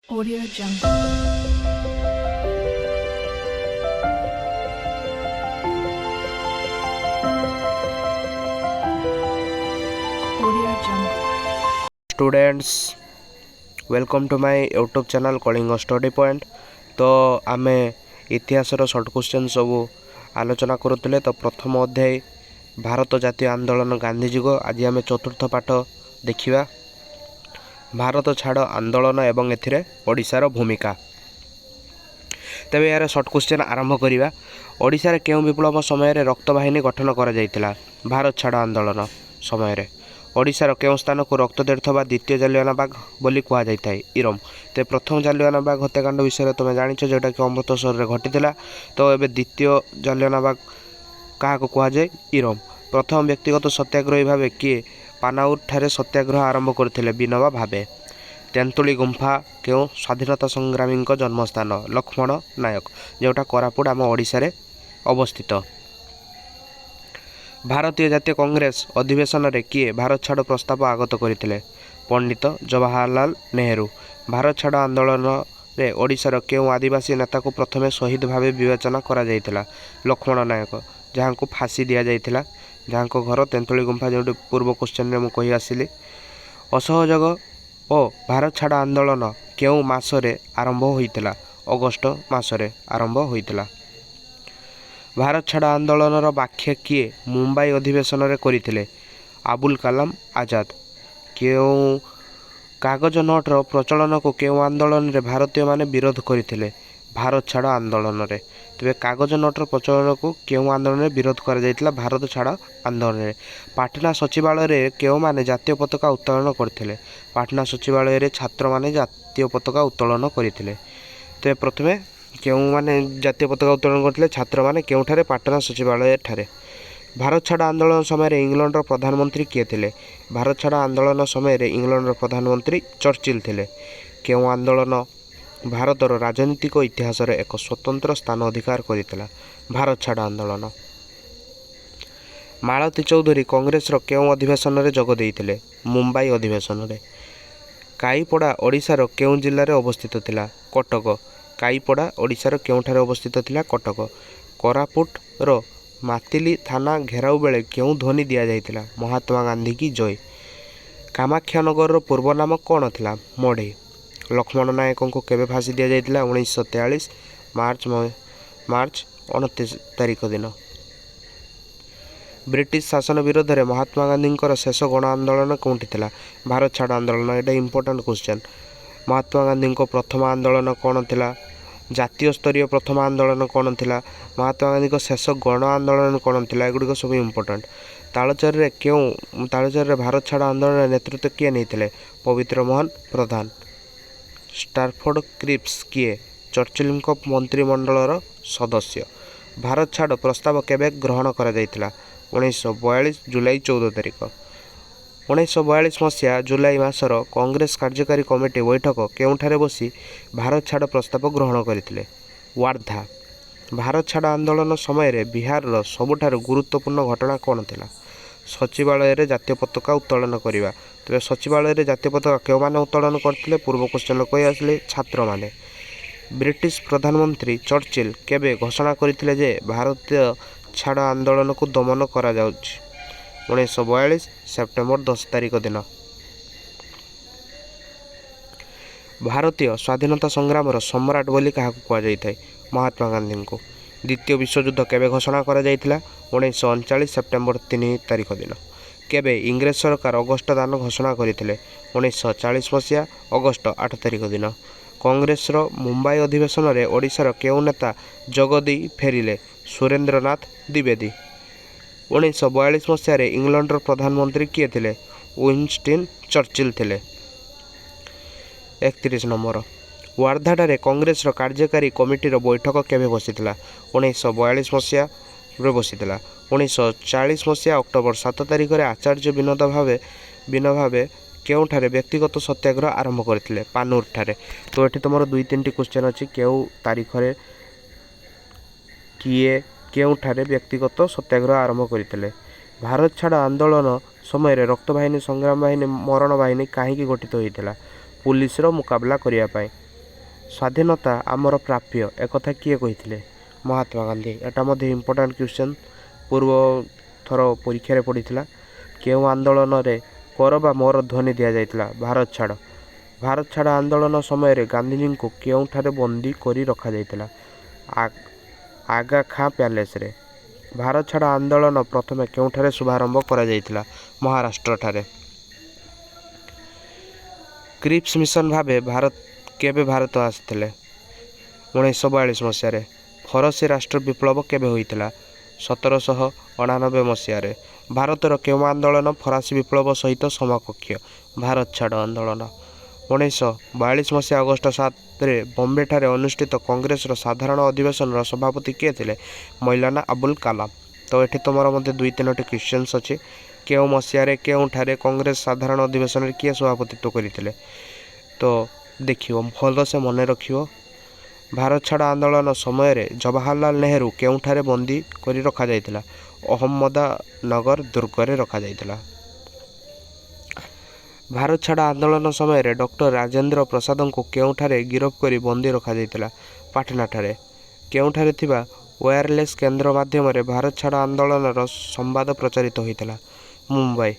Audio Jungle. Audio Jungle. Students, welcome to my YouTube channel Kalinga study point. ତ ଆମେ ଇତିହାସର short question ସବୁ ଆଲୋଚନା କରୁଥିଲେ। ତ ପ୍ରଥମ ଅଧ୍ୟାୟ ଭାରତ ଜାତୀୟ ଆନ୍ଦୋଳନ, ଗାନ୍ଧୀ ଯୁଗ। ଆଜି ଆମେ ଚତୁର୍ଥ ପାଠ ଦେଖିବା, ଭାରତ ଛାଡ଼ ଆନ୍ଦୋଳନ ଏବଂ ଏଥିରେ ଓଡ଼ିଶାର ଭୂମିକା। ତେବେ ଏହାର ସର୍ଟ କ୍ୱେଶ୍ଚନ୍ ଆରମ୍ଭ କରିବା। ଓଡ଼ିଶାରେ କେଉଁ ବିପ୍ଳବ ସମୟରେ ରକ୍ତବାହିନୀ ଗଠନ କରାଯାଇଥିଲା? ଭାରତ ଛାଡ଼ ଆନ୍ଦୋଳନ ସମୟରେ। ଓଡ଼ିଶାର କେଉଁ ସ୍ଥାନକୁ ରକ୍ତତୀର୍ଥ ବା ଦ୍ୱିତୀୟ ଜାଲିଆନାବାଗ ବୋଲି କୁହାଯାଇଥାଏ? ଇରମ। ତେବେ ପ୍ରଥମ ଜାଲିଆନାବାଗ ହତ୍ୟାକାଣ୍ଡ ବିଷୟରେ ତୁମେ ଜାଣିଛ, ଯେଉଁଟାକି ଅମୃତସରରେ ଘଟିଥିଲା। ତ ଏବେ ଦ୍ୱିତୀୟ ଜାଲିଆନାବାଗ କାହାକୁ କୁହାଯାଏ? ଇରମ। ପ୍ରଥମ ବ୍ୟକ୍ତିଗତ ସତ୍ୟାଗ୍ରହୀ ଭାବେ କିଏ ପାନାଉର ଠାରେ ସତ୍ୟାଗ୍ରହ ଆରମ୍ଭ କରିଥିଲେ? ବିନୋବା ଭାବେ। ତେନ୍ତୁଳି ଗୁମ୍ଫା କେଉଁ ସ୍ୱାଧୀନତା ସଂଗ୍ରାମୀଙ୍କ ଜନ୍ମସ୍ଥାନ? ଲକ୍ଷ୍ମଣ ନାୟକ, ଯେଉଁଟା କୋରାପୁଟ, ଆମ ଓଡ଼ିଶାରେ ଅବସ୍ଥିତ। ଭାରତୀୟ ଜାତୀୟ କଂଗ୍ରେସ ଅଧିବେଶନରେ କିଏ ଭାରତ ଛାଡ଼ ପ୍ରସ୍ତାବ ଆଗତ କରିଥିଲେ? ପଣ୍ଡିତ ଜବାହରଲାଲ ନେହେରୁ। ଭାରତ ଛାଡ଼ ଆନ୍ଦୋଳନରେ ଓଡ଼ିଶାର କେଉଁ ଆଦିବାସୀ ନେତାକୁ ପ୍ରଥମେ ଶହୀଦ ଭାବେ ବିବେଚନା କରାଯାଇଥିଲା? ଲକ୍ଷ୍ମଣ ନାୟକ, ଯାହାଙ୍କୁ ଫାଶୀ ଦିଆଯାଇଥିଲା, ଯାହାଙ୍କ ଘର ତେନ୍ତୁଳି ଗୁମ୍ଫା, ଯେଉଁଠି ପୂର୍ବ କ୍ୱେଶ୍ଚନରେ ମୁଁ କହି ଆସିଲି। ଅସହଯୋଗ ଓ ଭାରତ ଛାଡ଼ ଆନ୍ଦୋଳନ କେଉଁ ମାସରେ ଆରମ୍ଭ ହୋଇଥିଲା? ଅଗଷ୍ଟ ମାସରେ ଆରମ୍ଭ ହୋଇଥିଲା। ଭାରତ ଛାଡ଼ ଆନ୍ଦୋଳନର ବ୍ୟାଖ୍ୟା କିଏ ମୁମ୍ବାଇ ଅଧିବେଶନରେ କରିଥିଲେ? ଆବୁଲ କାଲାମ ଆଜାଦ। କେଉଁ କାଗଜ ନୋଟର ପ୍ରଚଳନକୁ କେଉଁ ଆନ୍ଦୋଳନରେ ଭାରତୀୟମାନେ ବିରୋଧ କରିଥିଲେ? ଭାରତ ଛାଡ଼ ଆନ୍ଦୋଳନରେ। ତେବେ କାଗଜ ନୋଟର ପ୍ରଚଳନକୁ କେଉଁ ଆନ୍ଦୋଳନରେ ବିରୋଧ କରାଯାଇଥିଲା? ଭାରତ ଛାଡ଼ ଆନ୍ଦୋଳନରେ। ପାଟନା ସଚିବାଳୟରେ କେଉଁମାନେ ଜାତୀୟ ପତାକା ଉତ୍ତୋଳନ କରିଥିଲେ? ପାଟନା ସଚିବାଳୟରେ ଛାତ୍ରମାନେ ଜାତୀୟ ପତାକା ଉତ୍ତୋଳନ କରିଥିଲେ। ତେବେ ପ୍ରଥମେ କେଉଁମାନେ ଜାତୀୟ ପତାକା ଉତ୍ତୋଳନ କରିଥିଲେ? ଛାତ୍ରମାନେ। କେଉଁଠାରେ? ପାଟନା ସଚିବାଳୟ ଠାରେ। ଭାରତ ଛାଡ଼ ଆନ୍ଦୋଳନ ସମୟରେ ଇଂଲଣ୍ଡର ପ୍ରଧାନମନ୍ତ୍ରୀ କିଏ ଥିଲେ? ଭାରତ ଛାଡ଼ ଆନ୍ଦୋଳନ ସମୟରେ ଇଂଲଣ୍ଡର ପ୍ରଧାନମନ୍ତ୍ରୀ ଚର୍ଚିଲ ଥିଲେ। କେଉଁ ଆନ୍ଦୋଳନ ଭାରତର ରାଜନୈତିକ ଇତିହାସରେ ଏକ ସ୍ୱତନ୍ତ୍ର ସ୍ଥାନ ଅଧିକାର କରିଥିଲା? ଭାରତ ଛାଡ଼ ଆନ୍ଦୋଳନ। ମାଳତୀ ଚୌଧୁରୀ କଂଗ୍ରେସର କେଉଁ ଅଧିବେଶନରେ ଯୋଗ ଦେଇଥିଲେ? ମୁମ୍ବାଇ ଅଧିବେଶନରେ। କାଇପଡ଼ା ଓଡ଼ିଶାର କେଉଁ ଜିଲ୍ଲାରେ ଅବସ୍ଥିତ ଥିଲା? କଟକ। କାଇପଡ଼ା ଓଡ଼ିଶାର କେଉଁଠାରେ ଅବସ୍ଥିତ ଥିଲା? କଟକ। କୋରାପୁଟର ମାତିଲି ଥାନା ଘେରାଉ ବେଳେ କେଉଁ ଧ୍ୱନି ଦିଆଯାଇଥିଲା? ମହାତ୍ମା ଗାନ୍ଧୀ କି ଜୟ। କାମାକ୍ଷାନଗରର ପୂର୍ବ ନାମ କ'ଣ ଥିଲା? ମଢ଼େଇ। ଲକ୍ଷ୍ମଣ ନାୟକଙ୍କୁ କେବେ ଫାଶୀ ଦିଆଯାଇଥିଲା? 1943 ମାର୍ଚ୍ଚ 29 ତାରିଖ ଦିନ। ବ୍ରିଟିଶ ଶାସନ ବିରୋଧରେ ମହାତ୍ମା ଗାନ୍ଧୀଙ୍କର ଶେଷ ଗଣ ଆନ୍ଦୋଳନ କେଉଁଠି ଥିଲା? ଭାରତ ଛାଡ଼ ଆନ୍ଦୋଳନ। ଏଇଟା ଇମ୍ପୋର୍ଟାଣ୍ଟ କ୍ୱେଶ୍ଚନ୍। ମହାତ୍ମା ଗାନ୍ଧୀଙ୍କ ପ୍ରଥମ ଆନ୍ଦୋଳନ କ'ଣ ଥିଲା? ଜାତୀୟ ସ୍ତରୀୟ ପ୍ରଥମ ଆନ୍ଦୋଳନ କ'ଣ ଥିଲା? ମହାତ୍ମା ଗାନ୍ଧୀଙ୍କ ଶେଷ ଗଣ ଆନ୍ଦୋଳନ କ'ଣ ଥିଲା? ଏଗୁଡ଼ିକ ସବୁ ଇମ୍ପୋର୍ଟାଣ୍ଟ। ତାଳଚେରରେ ଭାରତ ଛାଡ଼ ଆନ୍ଦୋଳନର ନେତୃତ୍ୱ କିଏ ନେଇଥିଲେ? ପବିତ୍ର ମୋହନ ପ୍ରଧାନ। ଷ୍ଟାରଫୋର୍ଡ କ୍ରିପ୍ସ କିଏ? ଚର୍ଚିଲଙ୍କ ମନ୍ତ୍ରିମଣ୍ଡଳର ସଦସ୍ୟ। ଭାରତ ଛାଡ଼ ପ୍ରସ୍ତାବ କେବେ ଗ୍ରହଣ କରାଯାଇଥିଲା? 1942 ଜୁଲାଇ 14 ତାରିଖ। 1942 ମସିହା ଜୁଲାଇ ମାସର କଂଗ୍ରେସ କାର୍ଯ୍ୟକାରୀ କମିଟି ବୈଠକ କେଉଁଠାରେ ବସି ଭାରତ ଛାଡ଼ ପ୍ରସ୍ତାବ ଗ୍ରହଣ କରିଥିଲେ? ୱାର୍ଦ୍ଧା। ଭାରତ ଛାଡ଼ ଆନ୍ଦୋଳନ ସମୟରେ ବିହାରର ସବୁଠାରୁ ଗୁରୁତ୍ୱପୂର୍ଣ୍ଣ ଘଟଣା କ'ଣ ଥିଲା? ସଚିବାଳୟରେ ଜାତୀୟ ପତାକା ଉତ୍ତୋଳନ କରିବା। ତେବେ ସଚିବାଳୟରେ ଜାତୀୟ ପତାକା କେଉଁମାନେ ଉତ୍ତୋଳନ କରିଥିଲେ? ପୂର୍ବ କ୍ୱେଶ୍ଚନ୍ କହି ଆସିଲେ, ଛାତ୍ରମାନେ। ବ୍ରିଟିଶ ପ୍ରଧାନମନ୍ତ୍ରୀ ଚର୍ଚିଲ କେବେ ଘୋଷଣା କରିଥିଲେ ଯେ ଭାରତୀୟ ଛାଡ଼ ଆନ୍ଦୋଳନକୁ ଦମନ କରାଯାଉଛି? 1942 ସେପ୍ଟେମ୍ବର 10 ତାରିଖ ଦିନ। ଭାରତୀୟ ସ୍ୱାଧୀନତା ସଂଗ୍ରାମର ସମ୍ରାଟ ବୋଲି କାହାକୁ କୁହାଯାଇଥାଏ? ମହାତ୍ମା ଗାନ୍ଧୀଙ୍କୁ। ଦ୍ୱିତୀୟ ବିଶ୍ୱଯୁଦ୍ଧ କେବେ ଘୋଷଣା କରାଯାଇଥିଲା? 1939 ସେପ୍ଟେମ୍ବର 3 ତାରିଖ ଦିନ। କେବେ ଇଂରେଜ ସରକାର ଅଗଷ୍ଟ ଦାନ ଘୋଷଣା କରିଥିଲେ? 1940 ମସିହା ଅଗଷ୍ଟ 8 ତାରିଖ ଦିନ। କଂଗ୍ରେସର ମୁମ୍ବାଇ ଅଧିବେଶନରେ ଓଡ଼ିଶାର କେଉଁ ନେତା ଯୋଗ ଦେଇ ଫେରିଲେ? ସୁରେନ୍ଦ୍ରନାଥ ଦ୍ୱିବେଦୀ। 1942 ମସିହାରେ ଇଂଲଣ୍ଡର ପ୍ରଧାନମନ୍ତ୍ରୀ କିଏ ଥିଲେ? ୱିନଷ୍ଟନ୍ ଚର୍ଚିଲ ଥିଲେ। 31 ନମ୍ବର, ୱାର୍ଦ୍ଧାଠାରେ କଂଗ୍ରେସର କାର୍ଯ୍ୟକାରୀ କମିଟିର ବୈଠକ କେବେ ବସିଥିଲା? 1942 ମସିହାରେ ବସିଥିଲା। 1940 ମସିହା ଅକ୍ଟୋବର 7 ତାରିଖରେ ଆଚାର୍ଯ୍ୟ ବିନୋବା ଭାବେ କେଉଁଠାରେ ବ୍ୟକ୍ତିଗତ ସତ୍ୟାଗ୍ରହ ଆରମ୍ଭ କରିଥିଲେ? ପାନୁରଠାରେ। ତ ଏଠି ତୁମର ଦୁଇ ତିନିଟି କ୍ୱେଶ୍ଚନ୍ ଅଛି, କେଉଁ ତାରିଖରେ କିଏ କେଉଁଠାରେ ବ୍ୟକ୍ତିଗତ ସତ୍ୟାଗ୍ରହ ଆରମ୍ଭ କରିଥିଲେ। ଭାରତ ଛାଡ଼ ଆନ୍ଦୋଳନ ସମୟରେ ରକ୍ତବାହିନୀ, ସଂଗ୍ରାମ ବାହିନୀ, ମରଣ ବାହିନୀ କାହିଁକି ଗଠିତ ହୋଇଥିଲା? ପୁଲିସର ମୁକାବିଲା କରିବା ପାଇଁ। ସ୍ୱାଧୀନତା ଆମର ପ୍ରାପ୍ୟ, ଏକଥା କିଏ କହିଥିଲେ? ମହାତ୍ମା ଗାନ୍ଧୀ। ଏଟା ମଧ୍ୟ ଇମ୍ପୋର୍ଟାଣ୍ଟ କ୍ୱେଶ୍ଚନ୍, ପୂର୍ବ ଥର ପରୀକ୍ଷାରେ ପଡ଼ିଥିଲା। କେଉଁ ଆନ୍ଦୋଳନରେ କର ବା ମର ଧ୍ୱନି ଦିଆଯାଇଥିଲା? ଭାରତ ଛାଡ଼। ଭାରତ ଛାଡ଼ ଆନ୍ଦୋଳନ ସମୟରେ ଗାନ୍ଧିଜୀଙ୍କୁ କେଉଁଠାରେ ବନ୍ଦୀ କରି ରଖାଯାଇଥିଲା? ଆଗା ଖାଁ ପ୍ୟାଲେସରେ। ଭାରତ ଛାଡ଼ ଆନ୍ଦୋଳନ ପ୍ରଥମେ କେଉଁଠାରେ ଶୁଭାରମ୍ଭ କରାଯାଇଥିଲା? ମହାରାଷ୍ଟ୍ରଠାରେ। କ୍ରିପ୍ସ ମିଶନ ଭାବେ ଭାରତ କେବେ ଭାରତ ଆସିଥିଲେ? 1942 ମସିହାରେ। ଫରାସୀ ରାଷ୍ଟ୍ର ବିପ୍ଳବ କେବେ ହୋଇଥିଲା? 1789 ମସିହାରେ। ଭାରତର କେଉଁ ଆନ୍ଦୋଳନ ଫରାସୀ ବିପ୍ଳବ ସହିତ ସମକକ୍ଷ? ଭାରତ ଛାଡ଼ ଆନ୍ଦୋଳନ। 1942 ମସିହା ଅଗଷ୍ଟ 7ରେ ବମ୍ବେଠାରେ ଅନୁଷ୍ଠିତ କଂଗ୍ରେସର ସାଧାରଣ ଅଧିବେଶନର ସଭାପତି କିଏ ଥିଲେ? ମୌଲାନା ଆବୁଲ କାଲାମ। ତ ଏଠି ତୁମର ମଧ୍ୟ ଦୁଇ ତିନୋଟି କ୍ୱେଶ୍ଚନ୍ସ ଅଛି। କେଉଁ ମସିହାରେ, କେଉଁଠାରେ, କଂଗ୍ରେସ ସାଧାରଣ ଅଧିବେଶନରେ କିଏ ସଭାପତିତ୍ୱ କରିଥିଲେ, ତ ଦେଖିବ, ଭଲସେ ମନେ ରଖିବ। ଭାରତ ଛାଡ଼ ଆନ୍ଦୋଳନ ସମୟରେ ଜବାହରଲାଲ ନେହେରୁ କେଉଁଠାରେ ବନ୍ଦୀ କରି ରଖାଯାଇଥିଲା? ଅହମ୍ମଦାନଗର ଦୁର୍ଗରେ ରଖାଯାଇଥିଲା। ଭାରତ ଛାଡ଼ ଆନ୍ଦୋଳନ ସମୟରେ ଡକ୍ଟର ରାଜେନ୍ଦ୍ର ପ୍ରସାଦଙ୍କୁ କେଉଁଠାରେ ଗିରଫ କରି ବନ୍ଦୀ ରଖାଯାଇଥିଲା? ପାଟନାଠାରେ। କେଉଁଠାରେ ଥିବା ୱାୟାରଲେସ୍ କେନ୍ଦ୍ର ମାଧ୍ୟମରେ ଭାରତ ଛାଡ଼ ଆନ୍ଦୋଳନର ସମ୍ବାଦ ପ୍ରଚାରିତ ହୋଇଥିଲା? ମୁମ୍ବାଇ।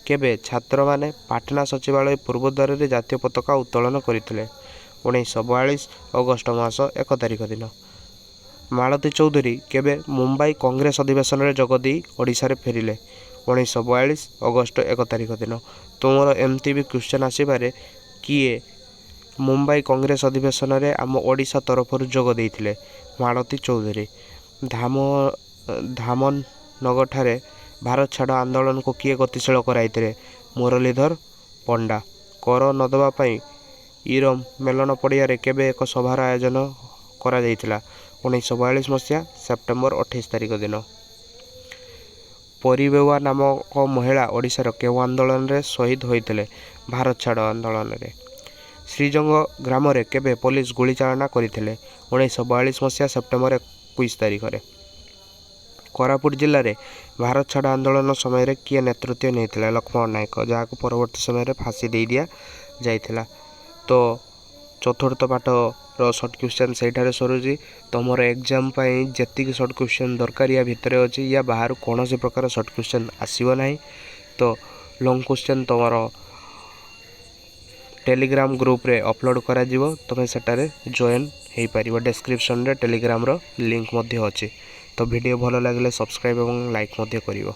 କେବେ ଛାତ୍ରମାନେ ପାଟନା ସଚିବାଳୟ ପୂର୍ବ ଦ୍ୱାରରେ ଜାତୀୟ ପତାକା ଉତ୍ତୋଳନ କରିଥିଲେ? 1942 ଅଗଷ୍ଟ ମାସ 1 ତାରିଖ ଦିନ। ମାଳତୀ ଚୌଧୁରୀ କେବେ ମୁମ୍ବାଇ କଂଗ୍ରେସ ଅଧିବେଶନରେ ଯୋଗ ଦେଇ ଓଡ଼ିଶାରେ ଫେରିଲେ? 1942 ଅଗଷ୍ଟ 1 ତାରିଖ ଦିନ। ତୁମର ଏମିତି ବି କ୍ୱେଶ୍ଚନ୍ ଆସିପାରେ, କିଏ ମୁମ୍ବାଇ କଂଗ୍ରେସ ଅଧିବେଶନରେ ଆମ ଓଡ଼ିଶା ତରଫରୁ ଯୋଗ ଦେଇଥିଲେ? ମାଳତୀ ଚୌଧୁରୀ। ଧାମନଗରଠାରେ ଭାରତ ଛାଡ଼ ଆନ୍ଦୋଳନକୁ କିଏ ଗତିଶୀଳ କରାଇଥିଲେ? ମୁରଲୀଧର ପଣ୍ଡା। କର ନ ଦେବା ପାଇଁ ଇରମ ମେଲଣ ପଡ଼ିଆରେ କେବେ ଏକ ସଭାର ଆୟୋଜନ କରାଯାଇଥିଲା? 1942 ମସିହା ସେପ୍ଟେମ୍ବର 28 ତାରିଖ ଦିନ। ପରିବେୱା ନାମକ ମହିଳା ଓଡ଼ିଶାର କେଉଁ ଆନ୍ଦୋଳନରେ ଶହୀଦ ହୋଇଥିଲେ? ଭାରତ ଛାଡ଼ ଆନ୍ଦୋଳନରେ। ଶ୍ରୀଜଙ୍ଗ ଗ୍ରାମରେ କେବେ ପୋଲିସ ଗୁଳିଚାଳନା କରିଥିଲେ? 1942 ମସିହା ସେପ୍ଟେମ୍ବର 21 ତାରିଖରେ। କୋରାପୁଟ ଜିଲ୍ଲାରେ ଭାରତ ଛାଡ଼ ଆନ୍ଦୋଳନ ସମୟରେ କିଏ ନେତୃତ୍ୱ ନେଇଥିଲେ? ଲକ୍ଷ୍ମଣ ନାୟକ, ଯାହାକୁ ପରବର୍ତ୍ତୀ ସମୟରେ ଫାଶୀ ଦେଇ ଦିଆଯାଇଥିଲା। ତ ଚତୁର୍ଥ ପାଠର ସର୍ଟ କ୍ୱେଶ୍ଚନ୍ ସେଇଠାରେ ସରୁଛି। ତୁମର ଏକ୍ଜାମ୍ ପାଇଁ ଯେତିକି ସର୍ଟ କ୍ୱେଶ୍ଚନ୍ ଦରକାର, ୟା ଭିତରେ ଅଛି। ୟା ବାହାରୁ କୌଣସି ପ୍ରକାର ସର୍ଟ କ୍ୱେଶ୍ଚନ୍ ଆସିବ ନାହିଁ। ତ ଲଙ୍ଗ୍ କ୍ୱେଶ୍ଚନ୍ ତୁମର ଟେଲିଗ୍ରାମ ଗ୍ରୁପରେ ଅପଲୋଡ଼ କରାଯିବ, ତୁମେ ସେଠାରେ ଜଏନ୍ ହେଇପାରିବ। ଡେସ୍କ୍ରିପସନ୍ରେ ଟେଲିଗ୍ରାମର ଲିଙ୍କ୍ ମଧ୍ୟ ଅଛି। ତ ଭିଡ଼ିଓ ଭଲ ଲାଗିଲେ ସବସ୍କ୍ରାଇବ୍ ଏବଂ ଲାଇକ୍ ମଧ୍ୟ କରିବ।